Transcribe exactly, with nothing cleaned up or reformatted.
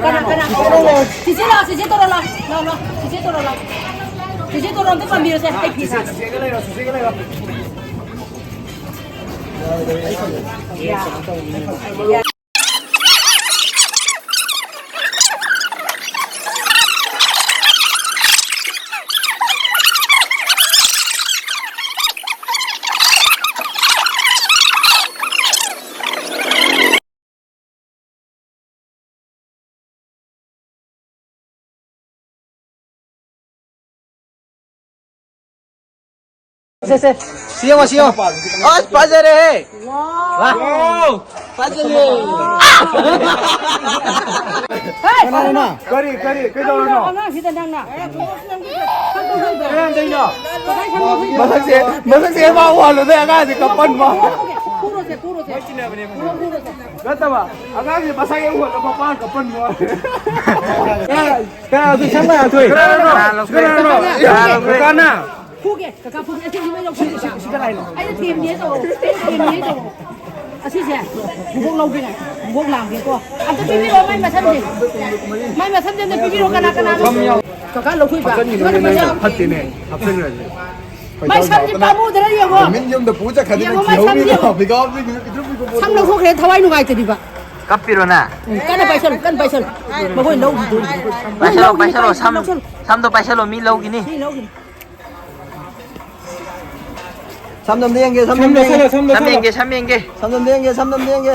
ꯀꯅꯥ, ꯀꯅꯥ? ꯆꯤꯆꯦ ꯂꯥꯛꯑꯣ, ꯆꯤꯆꯦ ꯇꯧꯔꯣ ꯂꯥꯛꯑꯣ꯫ ꯂꯥꯛꯑꯣ, ꯂꯥꯛꯑꯣ꯫ ꯆꯤꯆꯦ ꯇꯧꯔꯣ ꯂꯥꯛꯑꯣ꯫ ꯆꯤꯆꯦ ꯇꯧꯔꯣ ꯑꯝꯇ ꯄꯥꯝꯕꯤꯔꯣꯁꯦ꯫ ꯑꯩ ꯐꯤ ꯁꯥ- ꯆꯤꯆꯦꯒ ꯂꯩꯔꯣ, ꯆꯤꯆꯦꯒ ꯂꯩꯔꯣ꯫ ꯁꯦ, ꯁꯦ꯫ ꯁꯤ ꯌꯦꯡꯉꯣ, ꯁꯤ ꯌꯦꯡꯉꯣ꯫ ꯑꯁ, ꯐꯖꯔꯦꯍꯦ꯫ ꯋꯥꯎ꯫ ꯋꯥꯎ꯫ ꯐꯖꯔꯦ꯫ ꯀꯅꯥꯅꯣ? ꯀꯔꯤ, ꯀꯔꯤ, ꯀꯩꯗꯧꯔꯤꯅꯣ? ꯑꯉꯥꯡꯁꯤꯗ ꯅꯪꯅ꯫ ꯀꯩ ꯍꯥꯏꯗꯣꯏꯅꯣ? ꯃꯁꯛꯁꯦ, ꯃꯁꯛꯁꯦ ꯃꯥ ꯎꯍꯜꯂꯨꯗꯦ, ꯑꯉꯥꯡꯁꯦ ꯀꯞꯄꯟꯕ꯫ ꯐꯨꯔꯣꯁꯦ, ꯐꯨꯔꯣꯁꯦ꯫ ꯅꯠꯇꯕ, ꯑꯉꯥꯡꯁꯦ ꯃꯁꯛ ꯍꯦꯛ ꯎꯍꯜꯂ ꯃꯄꯥꯟ ꯀꯞꯄꯟꯕ꯫ ꯀꯅꯥ ꯂꯧꯊꯣꯛꯏ? ꯀꯅꯥꯅꯣ? ꯀꯅꯥ ꯂꯧꯊꯣꯛꯏ? ꯀꯅꯥꯅꯣ? ꯀꯅꯥꯅ? ꯐꯨꯒꯦ, ꯀꯀꯥ ꯐꯨꯒꯦ꯫ ꯑꯩ ꯊꯦꯝꯃꯤꯅꯦ ꯇꯧ꯫ ꯑꯩ ꯊꯦꯝꯃꯤꯅꯦ ꯇꯧ꯫ ꯑꯁꯤꯁꯦ ꯕꯨꯕꯣꯛ ꯂꯧꯒꯦ ꯉꯥꯏ꯫ ꯕꯨꯕꯣꯛ ꯂꯥꯡꯒꯦꯀꯣ꯫ ꯑꯝꯇ ꯄꯤꯕꯤꯔꯣ ꯃꯥꯏ ꯃꯁꯝꯁꯦ꯫ ꯃꯥꯏ ꯃꯁꯝꯁꯦ ꯑꯝꯇ ꯄꯤꯕꯤꯔꯣ꯫ ꯀꯅꯥ, ꯀꯅꯥꯅꯣ? ꯀꯀꯥ ꯂꯧꯊꯣꯛꯏꯕ꯫ ꯍꯥꯞꯆꯟꯈꯤꯅꯨꯅꯦ ꯅꯪ꯫ ꯐꯠꯇꯦꯅꯦ꯫ ꯍꯥꯞꯆꯟꯈ꯭ꯔꯗꯤ꯫ ꯃꯥꯏ ꯁꯝꯁꯦ ꯄꯥꯝꯃꯨꯗ꯭ꯔꯥ ꯌꯦꯡꯉꯣ꯫ ꯃꯤꯠ ꯌꯨꯝꯗ ꯄꯨ ꯆꯠꯈ꯭ꯔꯗꯤ ꯌꯦꯡꯉꯣ ꯅꯪ ꯃꯥꯏ ꯁꯝꯁꯦ ꯊꯤꯍꯧꯅꯤꯗꯣ꯫ ꯌꯦꯡꯉꯣ꯫ Pickup pickup pickup pickup pickup ꯁꯝ ꯂꯧꯊꯣꯛꯈ꯭ꯔꯦ ꯊꯋꯥꯏ ꯅꯨꯡꯉꯥꯏꯇꯔꯤꯕ꯫ ꯀꯞꯄꯤꯔꯣ ꯅꯪ? ꯎꯝ, ꯀꯟꯅ ꯄꯥꯏꯁꯜꯂꯨ, ꯀꯟꯅ ꯄꯥꯏꯁꯜꯂꯨ꯫ ꯃꯈꯣꯏ ꯂꯧꯈꯤꯗꯣꯏꯅꯤ꯫ ꯄꯥꯏꯁꯜꯂꯣ, ꯂꯧꯈꯤꯅꯤ, ꯄꯥꯏꯁꯜꯂꯣ, ꯄꯥꯏꯁꯜꯂꯨ, ꯁꯝ, ꯂꯧꯁꯜꯂꯨ꯫ ꯁꯝꯗꯣ ꯄꯥꯏꯁꯜꯂꯣ, ꯃꯤ ꯂꯧꯈꯤꯅꯤ꯫ ꯃꯤ ꯂꯧꯈꯤꯅꯤ꯫ ꯁꯝ ꯅꯝꯗ ꯌꯦꯡꯒꯦ, ꯁꯝ ꯅꯝꯗ ꯌꯦꯡꯒꯦ꯫ ꯁꯝ ꯌꯦꯡꯒꯦ, ꯁꯝ ꯌꯦꯡꯒꯦ꯫ ꯁꯝ ꯅꯝꯗ ꯌꯦꯡꯒꯦ, ꯁꯝ ꯅꯝꯗ ꯌꯦꯡꯒꯦ꯫